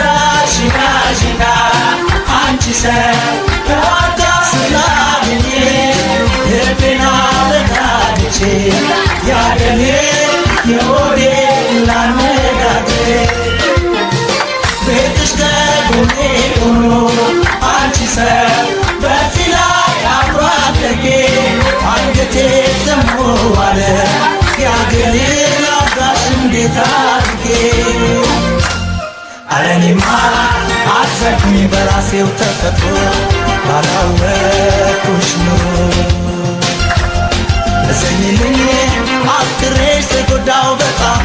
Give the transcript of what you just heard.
ታሰራሽናሽና አንቺ ሰው ከዋጋ ስላግኜ ልቤና በታድቼ ያለኔ የሆዴ ላነጋግር ቤትሽ ከጎኔ ሆኖ አንቺ ሰው በዚህ ላይ አብሮ አደጌ አንገቴ ዘሞ ዋለ ያገኔ ላጋሽ እንዴት አድርጌ። አረኔማ አዘንኩኝ በራሴው ተፈጥሮ ባላወቅኩሽ ኑሮ። እዘኝልኝ አፍቅሬሽ ተጎዳው በጣም።